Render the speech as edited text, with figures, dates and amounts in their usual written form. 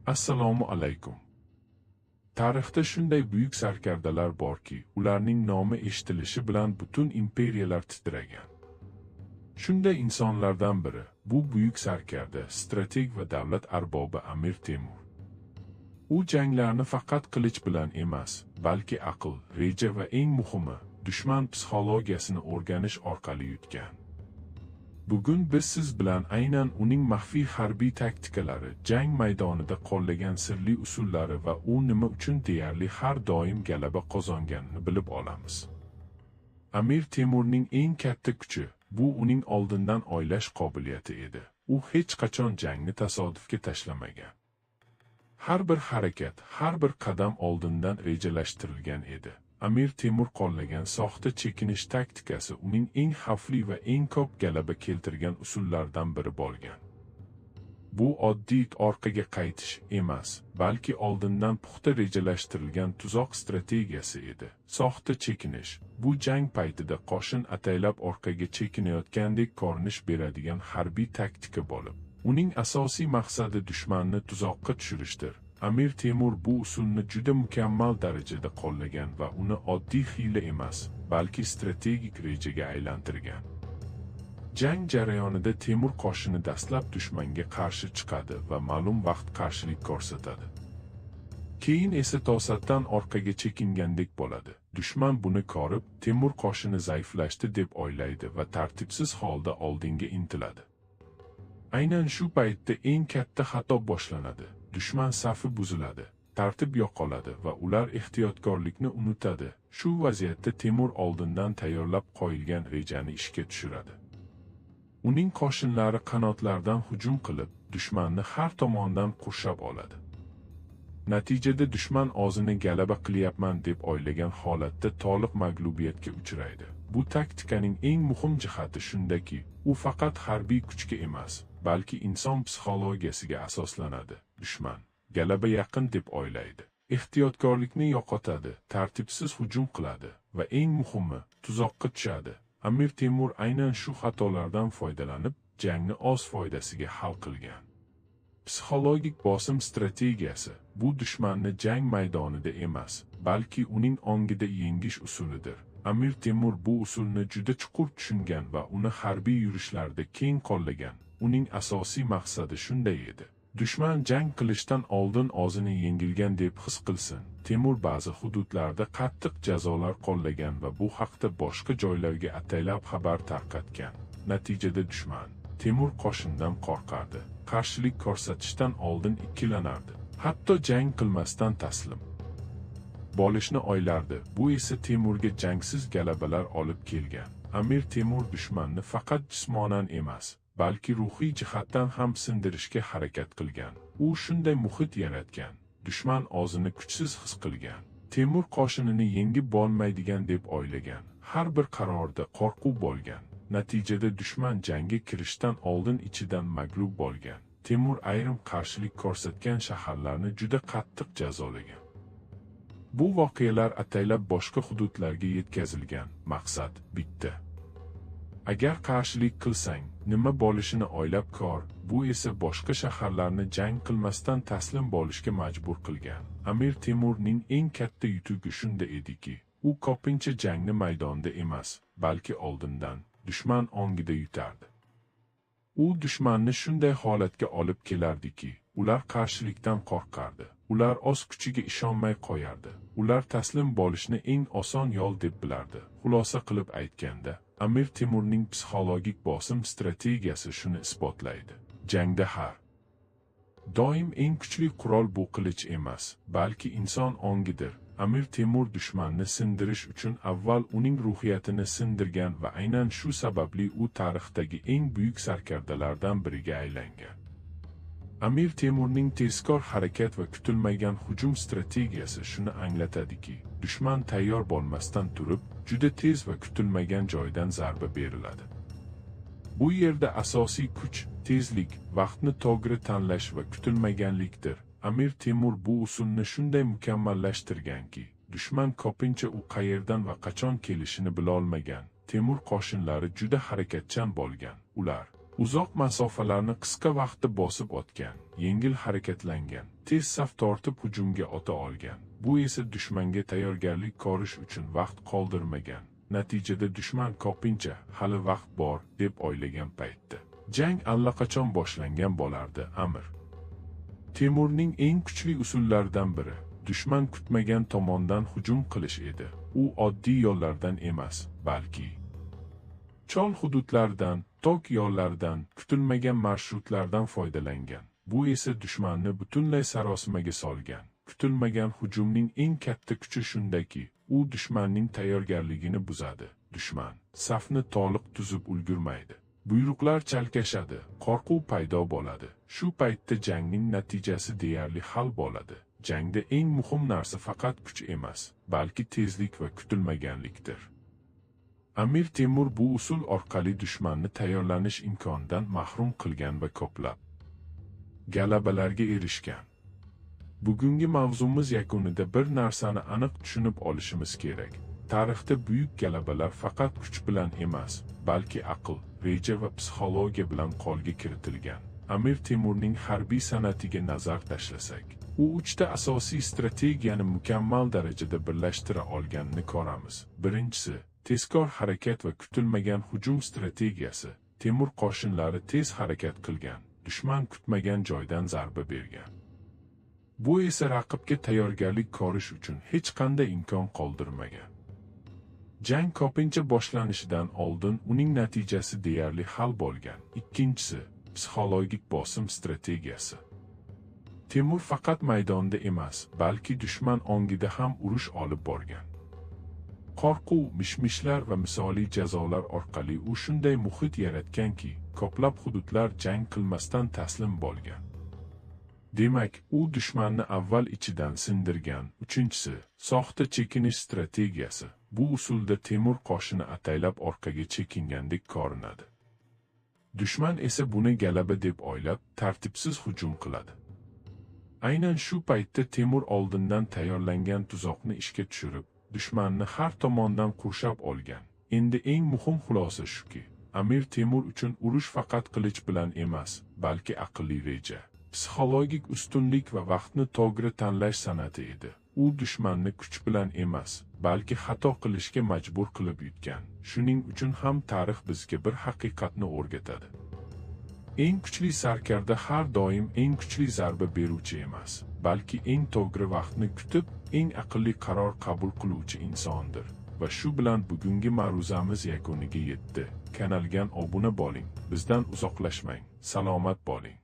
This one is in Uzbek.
Assalomu alaykum. Tarixda shunday buyuk sarkardalar borki, ularning nomi eshitilishi bilan butun imperiyalar titragan. Shunday insonlardan biri bu buyuk sarkarda, strateg va davlat arbobi Amir Temur. U janglarni faqat qilich bilan emas, balki aql, reja va eng muhimi, dushman psixologiyasini o'rganish orqali yutgan. Bugun biz siz bilan aynan uning maxfiy harbiy taktikalari, jang maydonida qo'llagan sirli usullari va u nima uchun deyarli har doim g'alaba qozonganini bilib olamiz. Amir Temurning eng katta kuchi bu uning oldindan o'ylash qobiliyati edi. U hech qachon jangni tasodifga tashlamagan. Har bir harakat, har bir qadam oldindan rejalashtirilgan edi. Amir Temur qo'llagan soxta chekinish taktikasi uning eng xavfli va eng ko'p g'alaba keltirgan usullaridan biri bo'lgan. Bu oddiy orqaga qaytish emas, balki oldindan puxta rejalashtirilgan tuzoq strategiyasi edi. Soxta chekinish bu jang paytida qo'shin ataylab orqaga chekinayotgandek ko'rinish beradigan harbiy taktika bo'lib, uning asosiy maqsadi dushmanni tuzoqqa tushirishdir. Amir Temur bu usulni juda mukammal darajada qo'llagan va uni oddiy hiyla emas, balki strategik rejaga aylantirgan. Jang jarayonida Temur qo'shini dastlab dushmanga qarshi chiqadi va ma'lum vaqt qarshilik ko'rsatadi. Keyin esa to'satdan orqaga chekingandek bo'ladi. Dushman buni ko'rib, Temur qo'shini zaiflashdi deb o'ylaydi va tartibsiz holda oldinga intiladi. Aynan shu paytda eng katta xato boshlanadi. Dushman safi buziladi, tartib yo'qoladi va ular ehtiyotkorlikni unutadi. Shu vaziyatda Temur oldindan tayyorlab qo'yilgan rejani ishga tushiradi. Uning qo'shinlari qanotlardan hujum qilib, dushmanni har tomondan qurshab oladi. Natijada dushman o'zini g'alaba qilyapman deb o'ylagan holatda to'liq mag'lubiyatga uchraydi. Bu taktikaning eng muhim jihati shundaki, u faqat harbiy kuchga emas, balki inson psixologiyasiga asoslanadi. Dushman g'alaba yaqin deb o'ylaydi. Ehtiyotkorlikni yo'qotadi, tartibsiz hujum qiladi va eng muhimi, tuzoqqa tushadi. Amir Temur aynan shu xatolardan foydalanib, jangni o'z foydasiga hal qilgan. Psixologik bosim strategiyasi bu dushmanni jang maydonida emas, balki uning ongida yengish usulidir. Amir Temur bu usulni juda chuqur tushungan va uni harbiy yurishlarda keng qo'llagan. Uning asosiy maqsadi shunday edi. Dushman jang qilishdan oldin o'zini yengilgan deb his qilsin. Temur ba'zi hududlarda qattiq jazolar qo'llagan va bu haqda boshqa joylarga ataylab xabar tarqatgan. Natijada dushman Temur qo'shinidan qo'rqardi. Qarshilik ko'rsatishdan oldin ikkilanardi. Hatto jang qilmasdan taslim bo'lishni o'ylardi. Bu esa Temurga jangsiz g'alabalar olib kelgan. Amir Temur dushmanni faqat jismonan emas, balki ruhiy jihatdan ham sindirishga harakat qilgan. U shunday muhit yaratgan, dushman o'zini kuchsiz his qilgan. Temur qo'shinini yengib bo'lmaydigan deb o'ylagan. Har bir qarorda qo'rquv bo'lgan. Natijada dushman jangga kirishdan oldin ichidan mag'lub bo'lgan. Temur ayrim qarshilik ko'rsatgan shaharlarni juda qattiq jazolagan. Bu voqealar ataylab boshqa hududlarga yetkazilgan. Maqsad bitta. Agar qarshilik qilsang, nima bo'lishini o'ylab ko'r. Bu esa boshqa shaharlarni jang qilmasdan taslim bo'lishga majbur qilgan. Amir Temurning eng katta yutugi shunda ediki, u ko'pincha jangni maydonda emas, balki oldindan, dushman ongida yutardi. U dushmanni shunday holatga olib kelardiki, ular qarshilikdan qo'rqardi. Ular o'z kuchiga ishonmay qo'yardi. Ular taslim bo'lishni eng oson yo'l deb bilardi. Xulosa qilib aytganda, Amir Temurning psixologik bosim strategiyasi shuni isbotlaydi. Jangda har doim eng kuchli qurol bu qilich emas, balki inson ongidir. Amir Temur dushmanni sindirish uchun avval uning ruhiyatini sindirgan va aynan shu sababli u tarixdagi eng buyuk sarkardalardan biriga aylangan. Amir Temurning tezkor harakat va kutilmagan hujum strategiyasi shuni anglatadiki, dushman tayyor bo'lmasdan turib, juda tez va kutilmagan joydan zarba beriladi. Bu yerda asosiy kuch tezlik, vaqtni to'g'ri tanlash va kutilmaganlikdir. Amir Temur bu usulni shunday mukammallashtirganki, dushman ko'pincha u qayerdan va qachon kelishini bilolmagan. Temur qo'shinlari juda harakatchan bo'lgan. Ular uzoq masofalarni qisqa vaqtda bosib o'tgan, yengil harakatlangan, tez saf tortib hujumga ota olgan. Bu esa dushmanga tayyorgarlik ko'rish uchun vaqt qoldirmagan. Natijada dushman ko'pincha hali vaqt bor deb o'ylagan paytda jang allaqachon boshlangan bo'lardi. Amir Temurning eng kuchli usullaridan biri dushman kutmagan tomondan hujum qilish edi. U oddiy yo'llardan emas, balki chol hududlardan, tok yo'llardan, kutilmagan marshrutlardan foydalangan. Bu esa dushmanni butunlay sarosimaga solgan. Kutilmagan hujumning eng katta kuchi shundaki, u dushmanning tayyorgarligini buzadi. Dushman safni to'liq tuzib ulgurmaydi. Buyruqlar chalkashadi, qo'rquv paydo bo'ladi. Shu paytda jangning natijasi deyarli hal bo'ladi. Jangda eng muhim narsa faqat kuch emas, balki tezlik va kutilmaganlikdir. Amir Temur bu usul orqali dushmanni tayyorlanish imkonidan mahrum qilgan va ko'plab g'alabalarga erishgan. Bugungi mavzumiz yakunida bir narsani aniq tushunib olishimiz kerak. Tarixda buyuk g'alabalar faqat kuch bilan emas, balki aql, reja va psixologiya bilan qo'lga kiritilgan. Amir Temurning harbiy san'atiga nazar tashlasak, u uchta asosiy strategiyani mukammal darajada birlashtira olganini ko'ramiz. Birinchisi, tezkor harakat va kutilmagan hujum strategiyasi. Temur qo'shinlari tez harakat qilgan, dushman kutmagan joydan zarba bergan. Bu esa raqibga tayyorgarlik ko'rish uchun hech qanday imkon qoldirmagan. Jang ko'pincha boshlanishidan oldin uning natijasi deyarli hal bo'lgan. Ikkinchisi, psixologik bosim strategiyasi. Temur faqat maydonda emas, balki dushman ongida ham urush olib borgan. Qo'rquv, mishmishlar va misoliy jazolar orqali u shunday muhit yaratganki, ko'plab hududlar jang qilmasdan taslim bo'lgan. Demak, u dushmanni avval ichidan sindirgan. Uchinchisi, soxta chekinish strategiyasi. Bu usulda Temur qo'shini ataylab orqaga chekingandek ko'rinadi. Dushman esa buni g'alaba deb o'ylab, tartibsiz hujum qiladi. Aynan shu paytda Temur oldindan tayyorlangan tuzoqni ishga tushirib, dushmanni har tomondan qurshab olgan. Endi eng muhim xulosa shuki, Amir Temur uchun urush faqat qilich bilan emas, balki aqlli reja, psixologik ustunlik va vaqtni to'g'ri tanlash san'ati edi. U dushmanni kuch bilan emas, balki xato qilishga majbur qilib yutgan. Shuning uchun ham tarix bizga bir haqiqatni o'rgatadi. Eng kuchli sarkarda har doim eng kuchli zarba beruvchi emas, balki eng to'g'ri vaqtni kutib, eng aqlli qaror qabul qiluvchi insondir. Va shu bilan bugungi ma'ruzamiz yakuniga yetdi. Kanalga obuna bo'ling, bizdan uzoqlashmang. Salomat bo'ling.